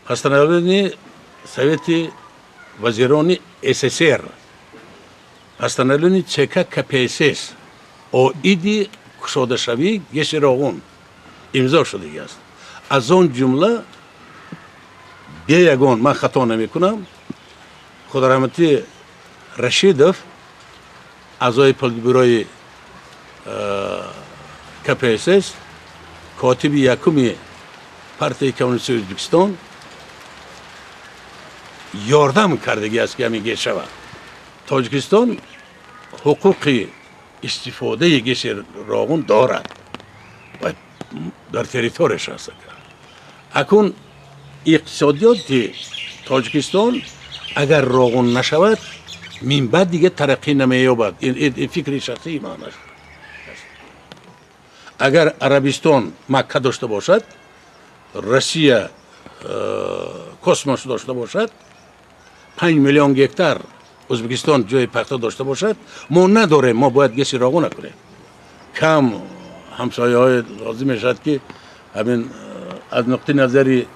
Постановление Совети вазирони СССР, постановление ЦК КПСС оиди кушодашавии ГЭСи Роғун имзо шудагӣ аст. Аз он ҷумла бе ягон, ман хато намекунам, худораҳматӣ Рашидов, аъзои Политбюрои КПСС, котиби якуми Партияи Коммунистии Ӯзбекистон, ёрдам кардагӣ аст, ки ҳамин ГЭС шавад. Тоҷикистон ҳуқуқи истифодаи ГЭСи Роғун дорад ва дар территорияш аст. Акун иқтисодиёти Тоҷикистон, агар Роғун нашавад, минбаъд дига тараққӣ намеёбад. Ин фикри шахсии ман аст. Агар Арабистон Макка дошта бошад, Россия космос дошта бошад, 5 миллион гектар Ӯзбекистон ҷои пахта дошта бошад, мо надорем, мо бояд ГЭСи Роғуна кунем. Кам ҳамсояҳои лозим мешавад, ки ҳамин аз нуқтаи назари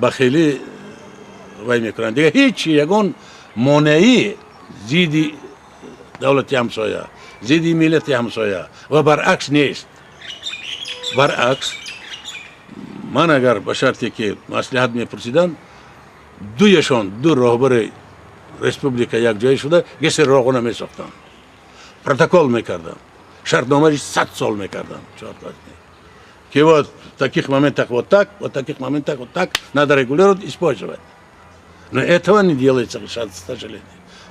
бахилӣ вай мекунанд. Дига ҳеҷ ягон монеаи зидди давлати ҳамсоя, зидди миллати ҳамсоя ва баръакс нест. Баръакс, ман агар ба шарте ки маслиҳат мепурсиданд, дуяшон, ду роҳбари республика якҷоя шуда ГЭСи Роғуна месохтанд, протокол мекарданд, шартномаи 100 сол мекарданд, ки вот в таких моментах вот так, вот таких моментах вот так надо регулировать, использовать. Но этого не делается, к сожалению.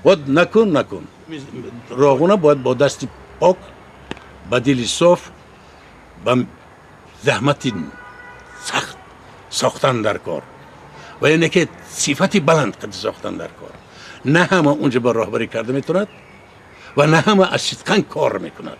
Вот накун, накун. Роғуна бояд бо дасти пок, ба дили соф, ба заҳмати сахт сохтан дар кор ва яъне ки сифати баланд қади сохтан дар кор. На ҳама унҷа ба роҳбарӣ карда метавонад ва на ҳама аз сидқан кор мекунад.